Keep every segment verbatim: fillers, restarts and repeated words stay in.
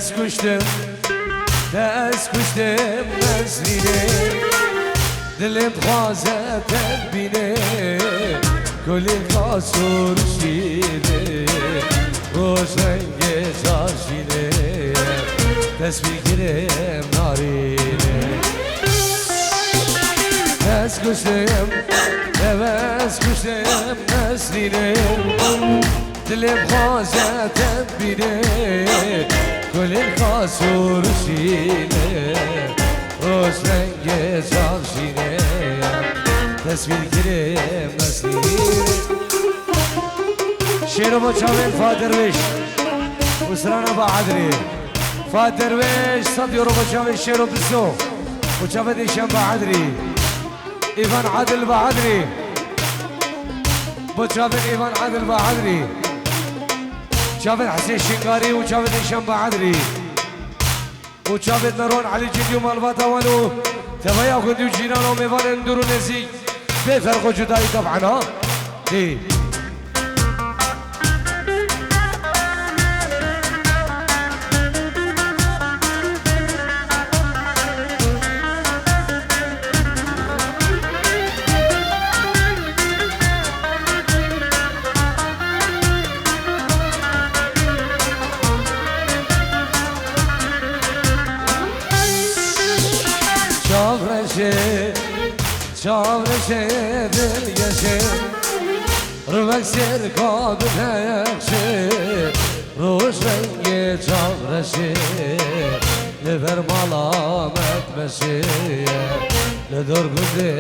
Ez kuştim, ez kuştim Nesrînê. Dilê dixwaze te bîne, kulîlka sor şînê. Roj rengê çavşînê, tesbîh girê narînê. Ez kuştim, ez kuştim Nesrînê. Dilê dixwaze te bîne, kulîlka sor şînê, roj rengê çavşînê, tesbîh girê Nesrînê. Şêro bo çavên Fa Derwêş û strana Bahadirî. Fa Derwêş, sed euro bo çavên Şêro Biso û çavên Nîşan Bahadirî. Îvan Adil Bahadirî. Bo çavên Îvan Adil Bahadirî. Çavên Hesên Şingarî û çavên Nîşan Bahadirî. Û çavên Meron Elî Cindî û malbata wan û teveya gundî û cîran û mêvanên dûr û nêzîk. Bê ferq û cudayî tabana. Dî. Çavreşê, çavreşê dilgeşê, rivek sêrka binexşê, roj rengê çavreşê, li ber mala me dimeşê, li dor gundê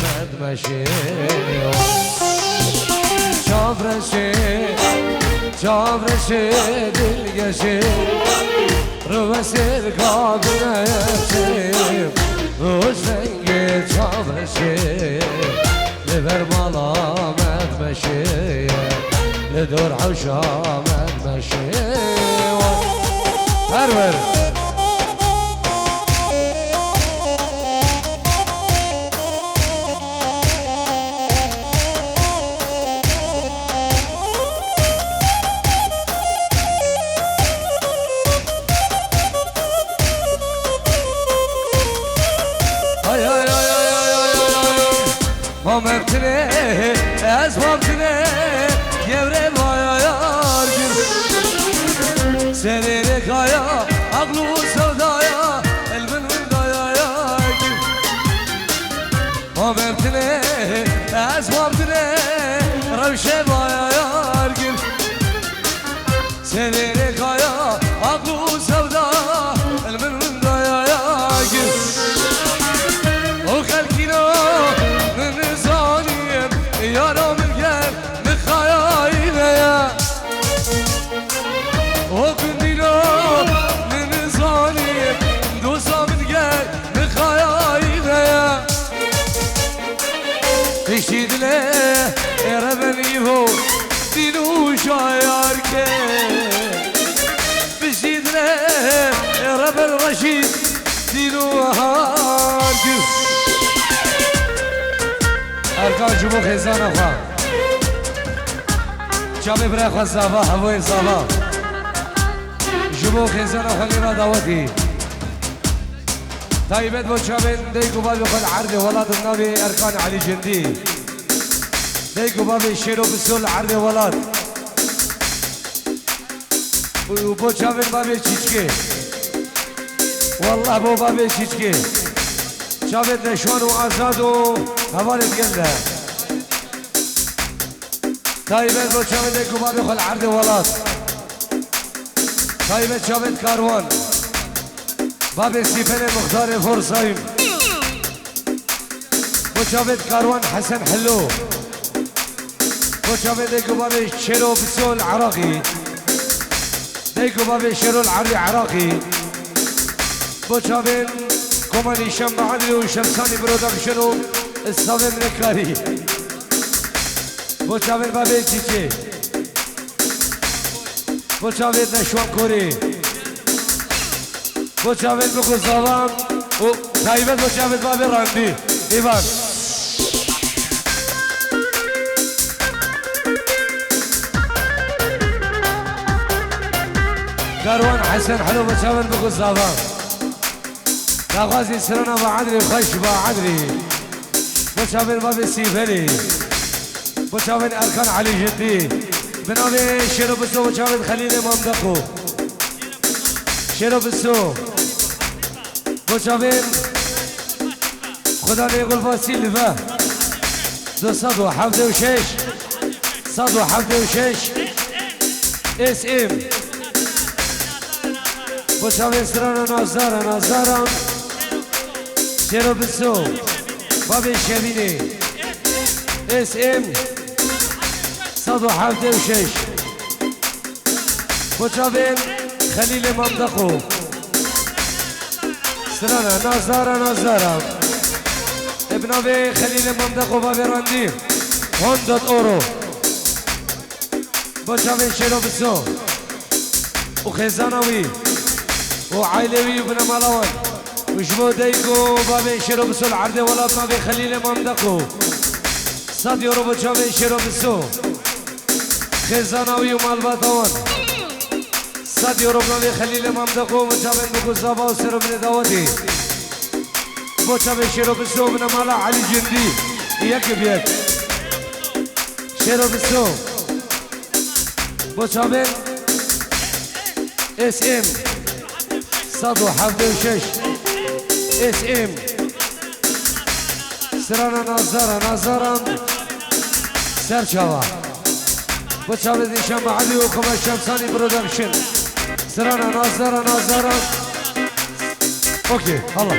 me dimeşê. Çavreşê, çavreşê dilgeşê, rivek sêrka binexşê, roj rengê çavreşê, li ber mala me dimeşê, li dor hewşa me dimeşê. Perwer. Hay hay hay hay hay hay hay. Mamem tine, ez mam tine, yewre maya yar gir. Serê kaya, aqlu sevdaya, el min min daya yar gir. Mamem tine, ez mam tine, rewşe maya yar gir. Serê kaya, aql û sevda, el min min daya ya gir. O xelkîna min zanî, yara min gel, min xayayî veya. O gundîna min zanî, dosa min gel, min xayayî veya. Piştî dilê ê rebenî bo dîn û şayar ke. Piştî dilê ê reben reşîd dîn û har kir. Erkan ji bo xêzana xwe. Çavê birayê xwe Zava, hevoyê Zava. Ji bo xêzana xwe lêva dawetî. Taybet bo çavên dayik û bavê xwe li erdê welat, bi navê Erkan Elî Cindî. Dayik û bavê Şêro Biso li erdê welat. Û bo çavên bavê Çîçkê. Wallah bo bavê Çîçkê. Çavên Neşwan û Azad û hevalên gel de. Taybet bo çavên dayik û bavê xwe li erdê welat. Taybet çavên Karwan. Bavê Sîfenê Muxtarê Forsayîn. Bo çavên Karwan Hesen Helo. Bo çavên dayik û bavê Şêro Biso li Iraqî. Dayik û bavê Şêro li erdê Iraqî. Bo çavên Koma Nîşan Bahadirî û Şemsanî Production û Stavên Rekarî. Bo çavên bavê Çîçê. Bo çavên Neşwan Korê. Bo çavên Biko Zavan û taybet bo çavên bavê Randî. Îvan. Erwan Hesen Helo, bo çavên Biko Zava. Daxwazî sirana Baadrî, xweş Baadrî. Bo çavên Babê Sîvelî. Bo çavên Erkan Elî Jindî. Bi navê Şêro Biso, bo çavên Xelîlê Mamdeqo. Şêro Biso. Bo çavên Xudanê Gulbasî li ve. Du sed û hevdeh û şeş. Sed û hevdeh û şeş. S M. Bo çavên sirana Nazara, Nazara. Şêro Biso. Babê Şevînê. S M. Sed û hevdeh û şeş. Bo çavên Xelîlê Mamdeqo. Sirana Nazara, Nazara. Ê bi navê Xelîlê Mamdeqo Babê Randî. Hundred euro. Bo çavên Şêro Biso û xêzana wî û aîlê wî û binemala wan. Û ji bo dayik û babên Şêro Biso li erdê welat navê Xelîlê Mamdeqo. Sed euro bo çavên Şêro Biso. Xêzana wî û malbata wan. Sed euro bi navê Xelîlê Mamdeqo bo çavên Biko Zava û Sero Binê Dawetê. Bo çavên Şêro Biso binemala Elî Cindî. Yek bi yek. Şêro Biso. Bo çavên S M. Sed û hevdeh û şeş. S M. Sirana Nazara, Nazaran. Serçava. Bo çavên Zîşan Baadî û Kumaş Şemsanî Production. Sirana Nazara, Nazaran. Okey, Allah.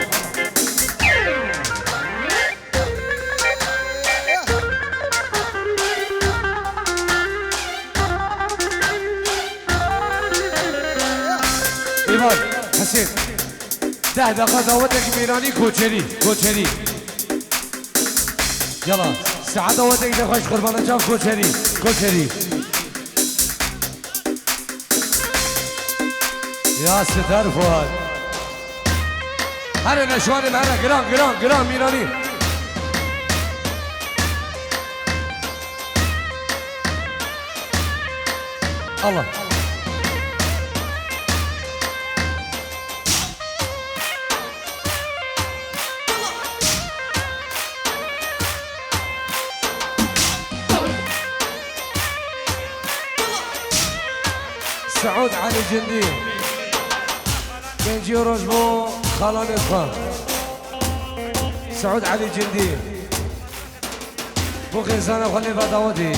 Îvan, Hesên. Deh deqa dawetek mêranî koçerî, koçerî. Yala, saet dawetek de xweş qurbana çav koçerî, koçerî. Ya Sitar Fuat. Here neşwanê me, here giran, giran, giran mîranî. Allah. Seûd Elî Cindî. Pêncî euro ji bo xalanê xwe. Seûd Elî Cindî. Bo xêzana xwe lê vedawetî.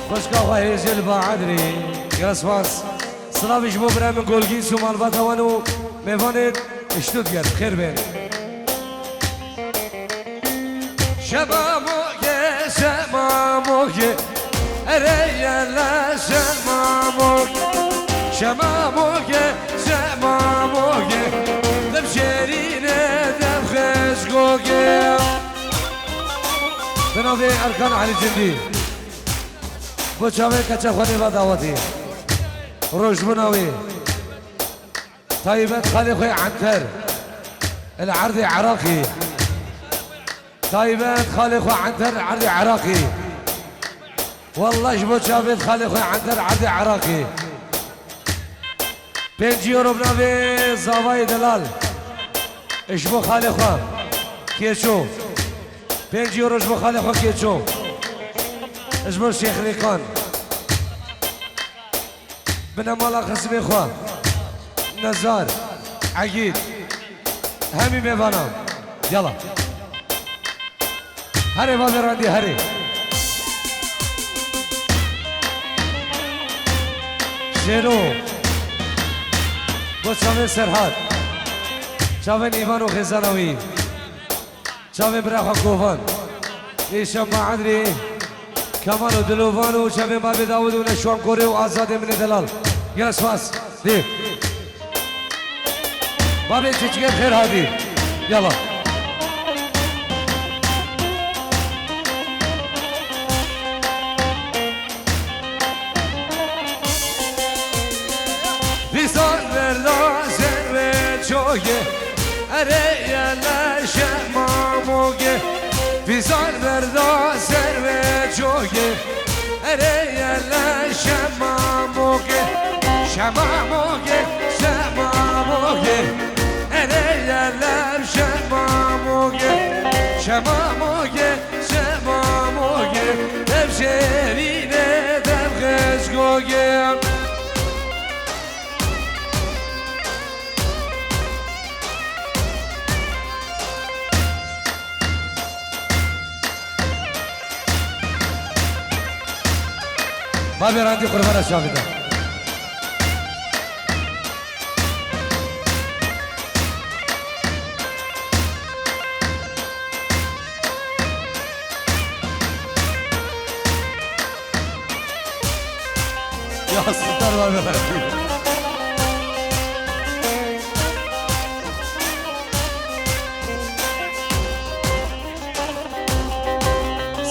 Xwişka xwe hêjê li Baadrî. Gelek spas. Silavî ji bo birayê min Golgîs û malbata wan û mêvanê Stuttgart. Xêr bên. Şema moke, şema moke, erê yele şema moke. Şema moke, şema moke, dem şêrîne, dem xweş goke. Bi navê Erkan Elî Cindî. Bo çavê keçe xwe nêva dawetî. Rojbûna wî. Taybet xalê xwe Enter. El erdê Iraqî. Taybet xalê xwe Enter erdê Iraqî. Wallah ji bo çavêt xalê xwe Enter erdê Iraqî. Pêncî euro bi navê Zavayê Delal. Ji bo xalê xwe Kêço. Pêncî euro ji bo xalê xwe Kêço. Ji bo Şêx Rêkan. Binemala xizmê xwe. Nezar, Egîd, hemî mêvanan. Yala. Herê bavê rendî herê. Şêro. Bo çavê Serhat. Çavên Îvan û xêzana wî. Çavên bira xwe Kovan. Nîşan Baadrî. Kemal û Dilovan û çavên Babê Dawid û Neşwan Korê û Azadê min ê delal. Gelek spas. Dê. Babê çiçikê xêr hatî. Yala. Vîsal berda ser wê çoyê, erê yele şema mogê. Vîsal berda ser wê çoyê, erê yele şema mogê. Şemamoge, şemamoge, ere yerler şemamoge, şemamoge, şemamoge, dev şerine, dev xeşgoge. Bavê randî qurbana çavê de. Ya Sultan bavê randî.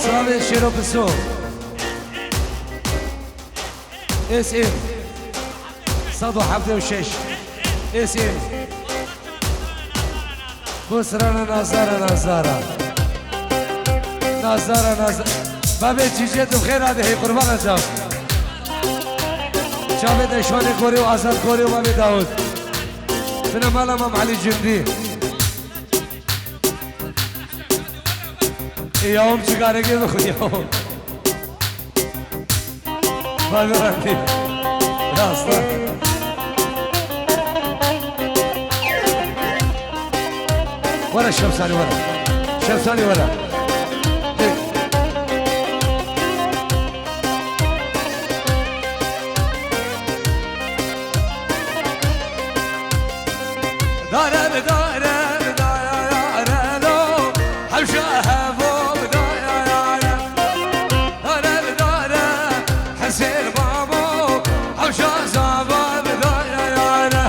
Slavê Şêro Piso. S M. Sed û hevdeh û şeş. S M. Busrana nazara nazara. Nazara nazara. Bavê Çîçê tu xêr hadî hey qurbana çav. Çavê de şanê korê û Azad korê û bavê Dawud. Bine mala Mam Elî Cundî. E, yavrum, çi karekê bixwe, yavrum. Bavê randî. Ya aslan. Were Şemsanî, were. Şemsanî, were. Hey. Dare bi dare bi dare yare lo, hewşa hevo bi dare yare. Dare bi dare Hesên babo, hewşa zava bi dare yare.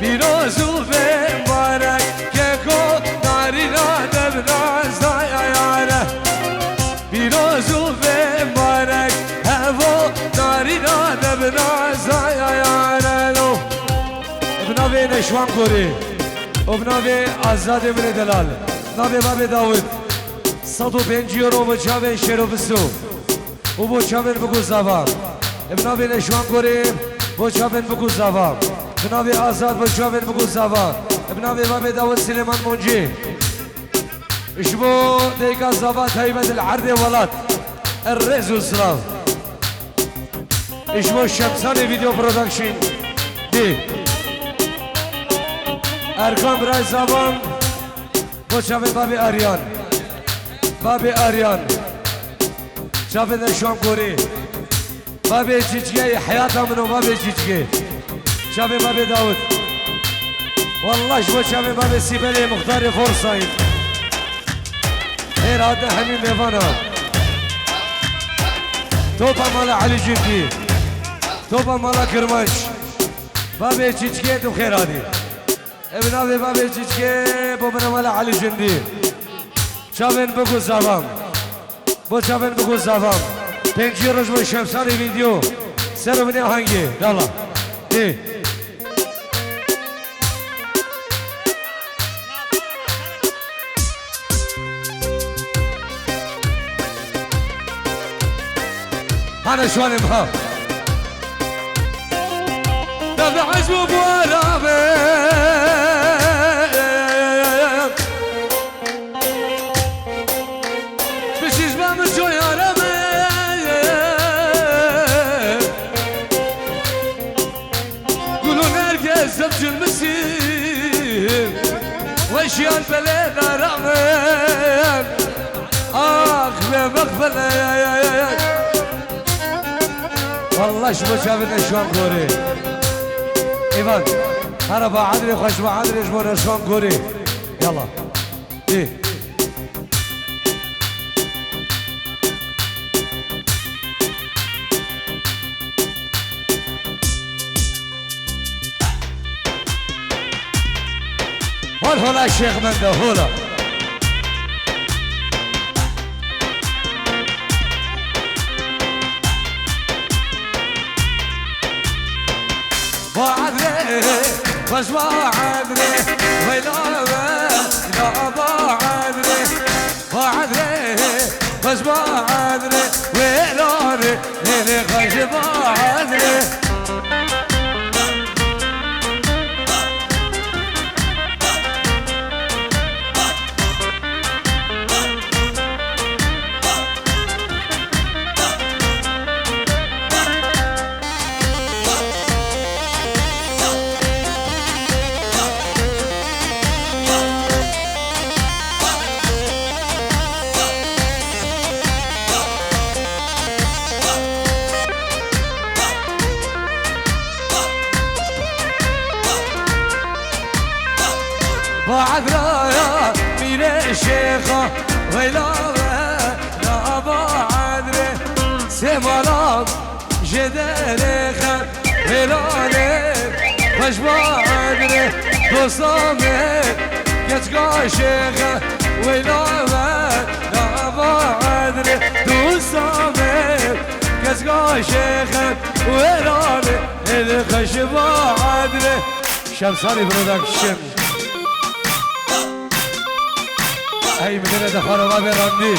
Pîroz û bê mibarek keko, narîna de bi naz dare yare. Pîroz û bê mibarek hevo, narîna de bi naz dare yare lo. Bi navê Neşwan Gorê û bi navê Azadê min ê delal, navê Babê Dawid, sed û pêncî euro bo çavên Şêro Piso û bo çavên Biko Zava. Bi navê Neşwan Gorê bo çavên Biko Zava. Bi navê Azad bo çavên Biko Zava. Bi navê Babê Dawid Silêman Moncî. Ji bo dêka zava taybet li erdê welat. Rêz û silav. Ji bo Şemsanê Video Production. Dê. Erkan Biray Zavan. Bo çavê Babê Aryan. Babê Aryan. Çavê Neşwan Gorê. Babê Çîçikê, heyata min o Babê Çîçikê. Çavê Babê Dawud. Wallah ji bo çavê Babê Sîbelê, Muxtarê Forsayî. Xêr hate hemî mêvana. Topa mala Elî Cundî. Topa mala Kirmanc. Babê Çîçikê tu xêr hatî. Ev navê Babê Çîçikê bo bina mala Elî Cundî. Çavên Biko Zavan. Bo çavên Biko Zavan. Pêncî roj bo Şemsanê Video. Ser û binê ahengê. Dala. Dê. Hana şwanê ma. Deve ez bu bu arame. Pişiş be min coyare me. Gulun herkes zevcil misin. Weşiyan bele daramen. Ah be bak bele. Wallah ji bo çavê Neşwan Gorê. Îvan. Hera ba edrê xweş ba edrê ji bo Neşwan Gorê. Yallah. Ê. Hol hola Şêx Mende, hola. Ba edrê, xweş ba edrê, weyla we, da ba edrê, ba edrê, xweş ba edrê, weyla re, lê lê xweş ba edrê. Weyla we nava edre, sê malam ji derê xe, wêlanê xweş ba edre, dosta me keçka şêxe, weyla we nava edre, dosta me keçka şêxe, wêlanê êdê xweş ba edre. Şemsani Production. Hey, millet de xaraba ve randi.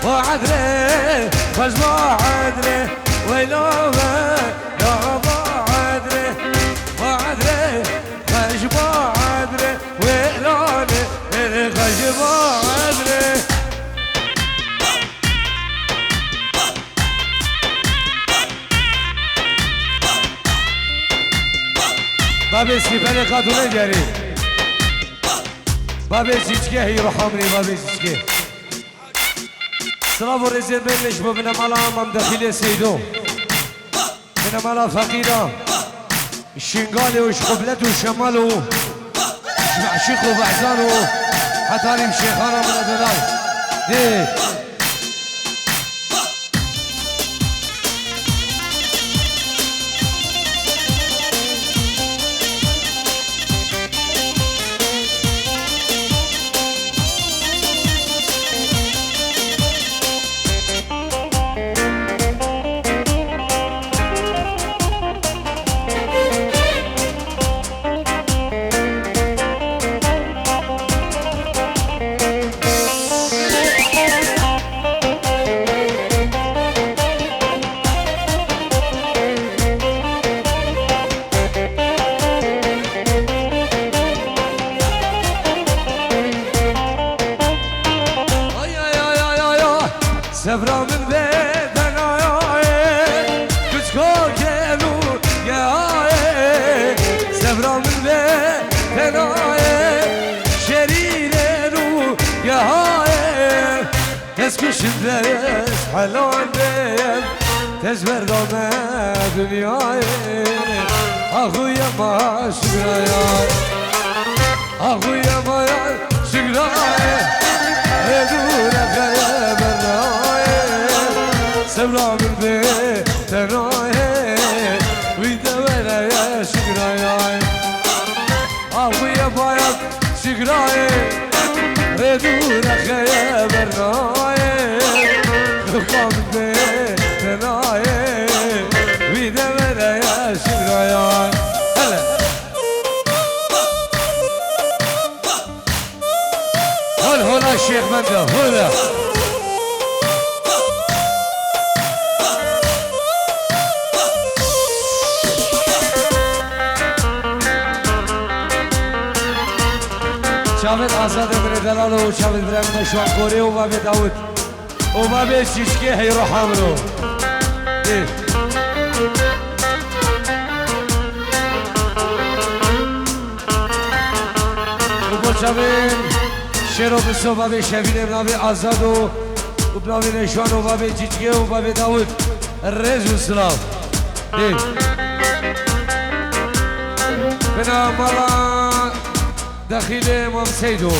Badre, xweş badre, weyla we. Ya badre, badre, xweş badre, wêlanê, ê xweş badre. Babê Sîpelê Xatûnê gerî. Babê Çîçkê heyro hamrê, babê Çîçkê. Silav û rêzên bên ji bo binemala Mam Dexîlê Seydo. Binemala feqîra Şingalê û ji Qublet û Şemal û ji Meşîq û Behzan û hetanî bi Şêxana min e delal. Dê. Ay, ay, ay, ay, ay, ay. Sevra min vê tenayê, kuçko kenu yayê. Sevra min vê tenayê, şerîrenu yayê. Ez kuşim dest helan deyim, tez berdame dünyayê. Ahu yama şigraya, ahu yama ya şigraya. Edure xeye bernayê, sevra min bê tenayê, wî de wereye şigraya. Ahu ye bayan şigrayê, rê dû rexeye bernayê. Xuxam bê tenayê, wî de vereye şigraya. Hele. Hol hola Şêx Mende, hola. Çavêt Azadê min ê delal û çavêt birayê min Şwan Korê û babê Dawid û babê Çîçkê heyro hamro. Ê. Û bo çavên şêro bi so babê Şevînê bi navê Azad û, û bi navê Neşwan û babê Çîçkê û babê Dawid. Rêz û silav. Ê. Bina mala Dexîlê Mam Seydo.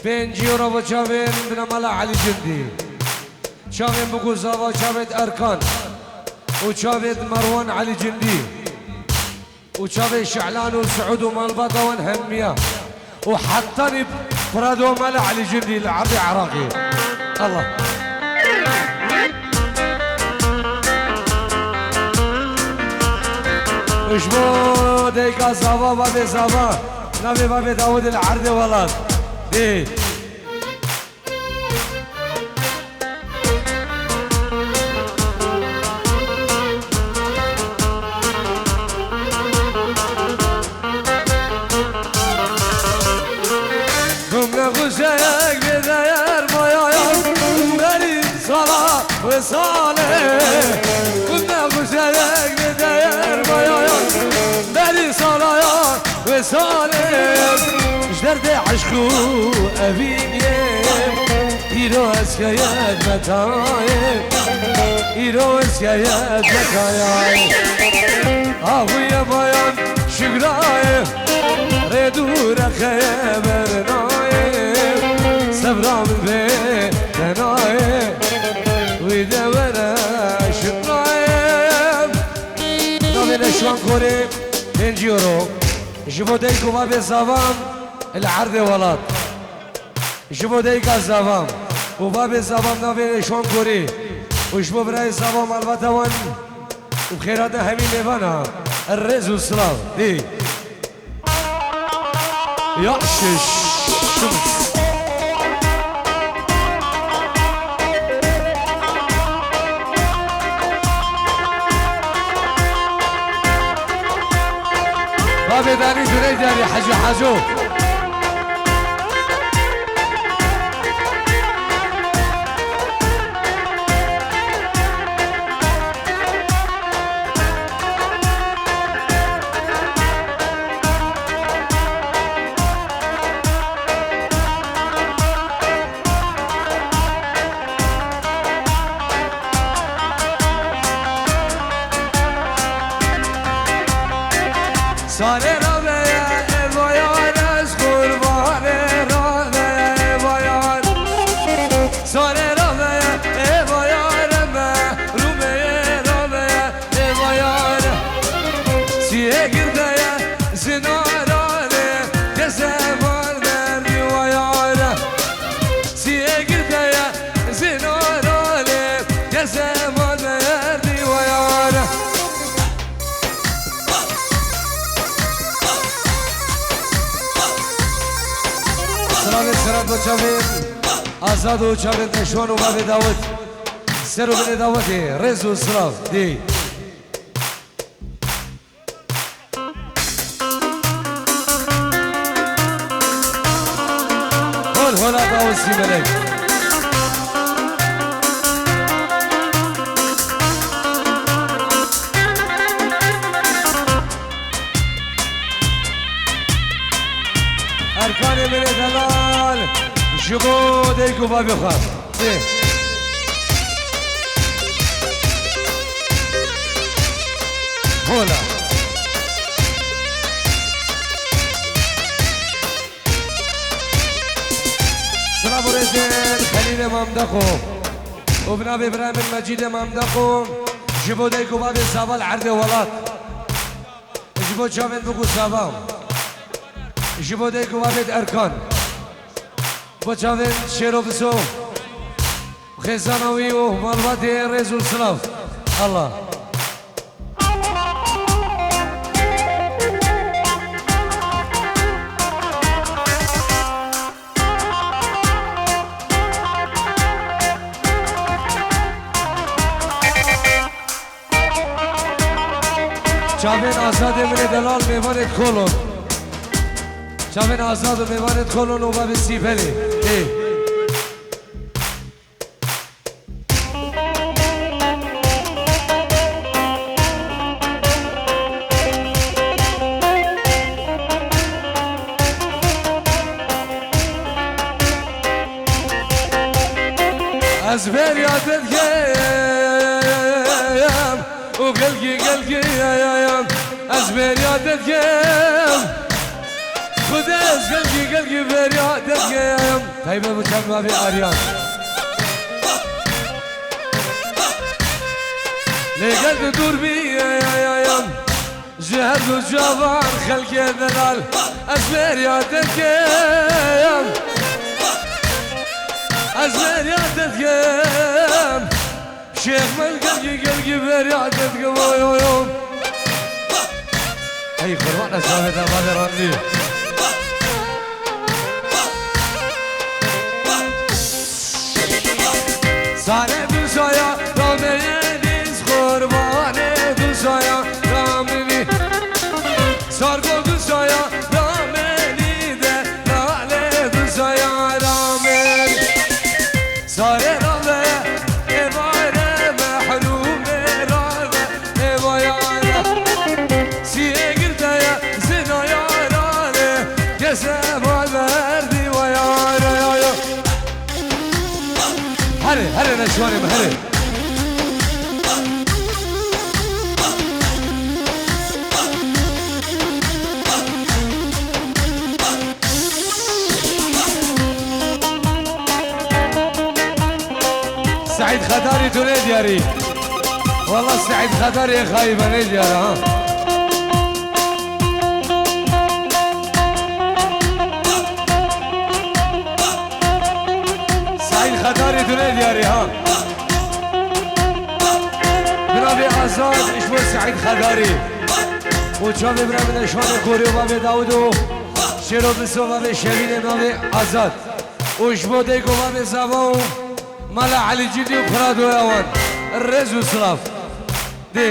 Pêncî ora bo çavên bina mala Elî Cindî. Çavên Biguzava, çavêt Erkan û çavêt Merwan Elî Cindî. û çavê Şehlan û Siûd û malbata wan hemiya û hetanî Prado mala Elî Cindî li erdê Iraqê. Allah. Û ji bo dayika Zava, babê Zava, navê babê Dawidê li erdê welat. Dê. Gumne guzeyek bê değer mayayan, berî sala ve sale. Gumne guzeyek bê değer mayayan, Salê ji derdê eşq û evîniyê, îro ez keye metayê, îro ez keye metayayê. Ahuye bayan şigrayê, rê dû reqeye bernayê, sevra min vê tenayê, wî de were şigrayê. Navê Neşwan Korê, pêncî euro. Ji bo dayik û babê zavan li erdê welat. Ji bo dayika zavan û babê zavan navê Neşwan Korê û ji bo birayê zavan malbata wan û xêrata hemî mêvana rêz û silav. Dê. Ya şiş. Bavê Danî Cuneyderî Hecî Haco. Sarê raveye êva yar, ez qurbanê raveye êva yar. Sarê raveye êva yar, me rûmeyê raveye êva yar. Siyê girdeye zinaranê, kesevan derdî wa yar. Siyê girdeye zinaranê, kesevan derdî wa yar. Silavê sirat bo çavên Azad û çavên Neşwan û bavê Dawid. Ser û binê Dawidê, rêz û silav. Dê. Hol hola Dawid Sîmelek. Erkanê min ê delal, ji bo dayik û bavê xwe. Dê. Hola. Silav û rêzên Xelîlê Mamdexo û bi navê birayê min Mecîdê Mamdexo ji bo dayik û bavê Saval erdê welat. Ji bo çavên Bûk û Savan. Ji bo dayik û bavê Erkan. Bo çavên Şêro Biso. Xêzana wî û malbatê rêz û silav. Allah. Çavên Azadê min ê delal mêvanê kolon. Çavên Azad û mêvanê kolon û bavê Sîbelê. Ê. Ez bêriya te dikim û gelkî gelkî yayayam. Ez bêriya te dikim. Xwedê ez gelkî gelkî bêriya te dikim. Taybet bi çend bavê Aryan. Lê gel tu dûr bî yayayam. Ji her du cavan xelkê delal, ez bêriya te dikim. Ez bêriya te dikim. Şêx min gelkî gelkî bêriya te dikim, oy, oy, oy. Hey, qurban ez çavê te bavê randî. Sare duzaya rameyeniz qurbane duzaya ramini. Sargo duzaya rameni de lale duzaya rameni. Sare rame evare mehrume rame evayare. Siye girdeye zinaya Seval verdî we yare ya ya. Here, here neşwanê min, here. Seîd Xedarî tu nêdiyarî. Wala Seîd Xedarî xayî me nêdiyar ha. Seîd Xedarî tu nêdiyarî ha. Binavê Azad ji bo Seîd Xedarî. Û çavê bira min eşwanê korê û bavê Dawid û şêro biso bavê Şevînê navê Azad. Û ji bo dêk û bavê Zava û Mala Elî Cîdî û xiradoya wan. Rêz û silav. Dê.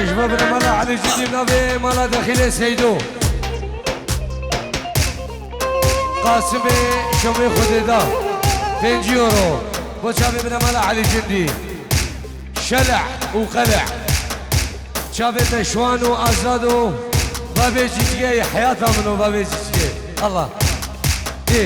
Ji bo bine mala Elî Cîdî navê mala Dexîlê Seydo. Qasimê Şomê Xwedê da. Pêncî euro. Bo çavê bine mala Elî Cîdî. Şeleh û qeleh. Çavê te şwan û azad û bavê cîcikê heyata min û bavê cîcikê. Allah. Ê.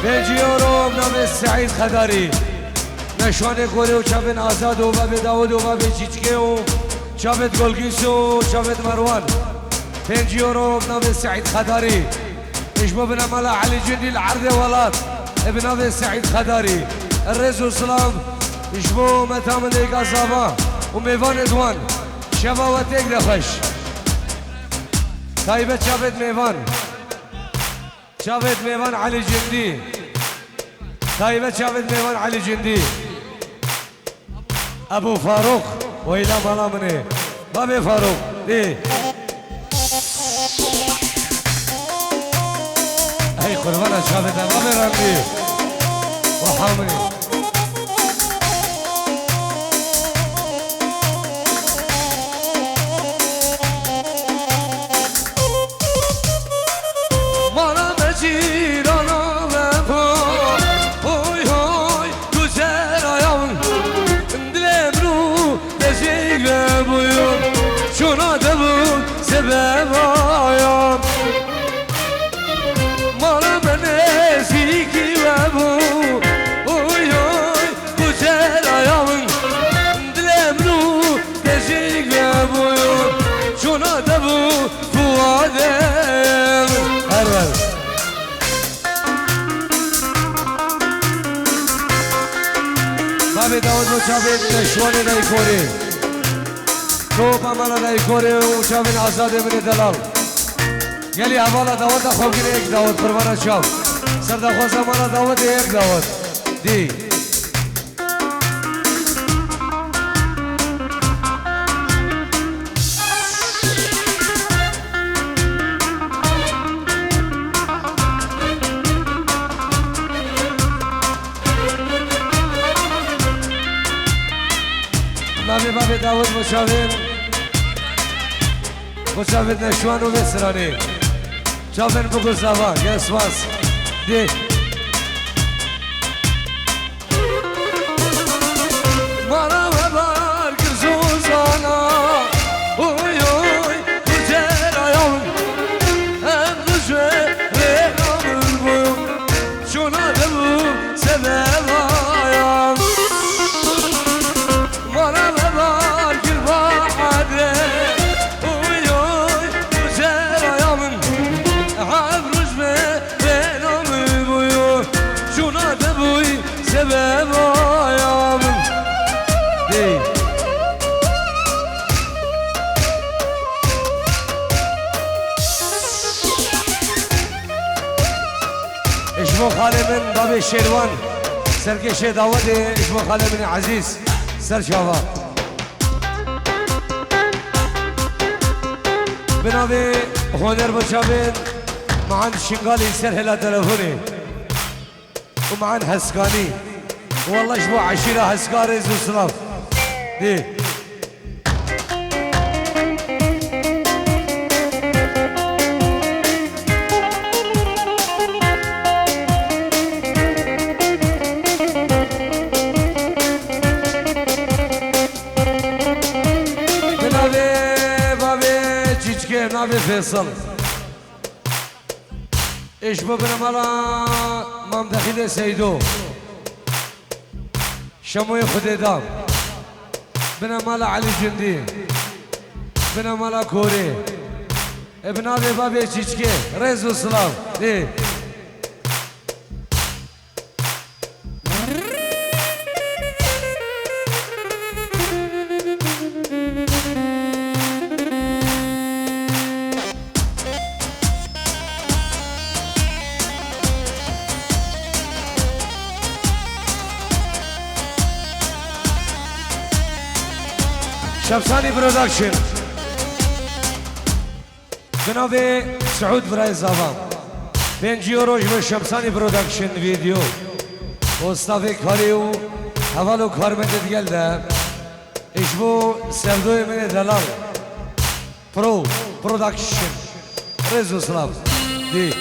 Pêncî euro navê Seîd Xedarî. Neşwanê korê û çavên Azad û bavê Dawid û bavê Cîçkê û çavêt Golgîs û çavêt Merwan. Pêncî euro navê Seîd Xedarî. Ji bo binemala Elî Cundî li erdê welat, e, bi navê Seîd Xedarî. Rêz û silav ji bo meta min êga zava û mêvanê di wan. Şeva we têk de xweş. Taybet çavêt mêvan. Çavêt mêvan Elî Cundî. Taybet çavêt mêvan Elî Cundî. Ebû Farûq, weyla mala min ê. Bavê Farûq, ê. Ey qurbana çavê te, bavê Rambî. Waha min ê. Mala me cîrana vefa, oy, oy, gucera yan. Dilê min û dejê we bûyo, çona de bû sebeba yan. Mala me nêzîkî we bû, oy, oy, gucera yan. Dilê min û dejê we bûyo, çona de bû fuadê min. Her wer. Bavê Dawid bo çavên şwanê dayî korê. Topa mala dayî korê û çavên Azadê min ê delal. Gelî hevala daweta xwe bigire yek dawet qurbana çav. Serdaxwaza mala dawetê yek dawet. Dî. Navê bavê Dawid bo çavên, bo çavên neşwan û vê siranê. Çavên biguzava, gel spas. Dê. Mara we bar kir zozana, oy, oy, tu cerayan. Em rujê rê namir bû, çona de bû sebebayan. Mara we bar kir bahadre, oy, oy, tu cerayan. Em rujê rê namir bû, çona de bû. Sebebaya min. Hey. Ji bo xalê min, babê Şêrwan, Serkêşê dawetê ji bo xalê min ê ezîz. Ser çava. Bi navê hunerbeçavên Mehan Şingalî ser hêla telefonê û Mehan Heskanî. Wallah ji bo eşîra Heska rêz û silav. Dê. Bi navê bavê çîçikê, navê Fêsal. Ê ji bo binemala Mam Dexîlê Seydo. Şemoyê Xwedêda. Binemala Elî Cundî. Binemala Korê. Ê bi navê bavê çîçikê. Rêz û silav. Ê. Şemsanî Production. Bi navê Siûd Birayê Zava. Pêncî euro ji bo Şemsanî Production video. Û stafê karî û heval û karmendê digel de. Ji bo sevdoyê min ê delal. Pro Production. Rêz û silav. Dî.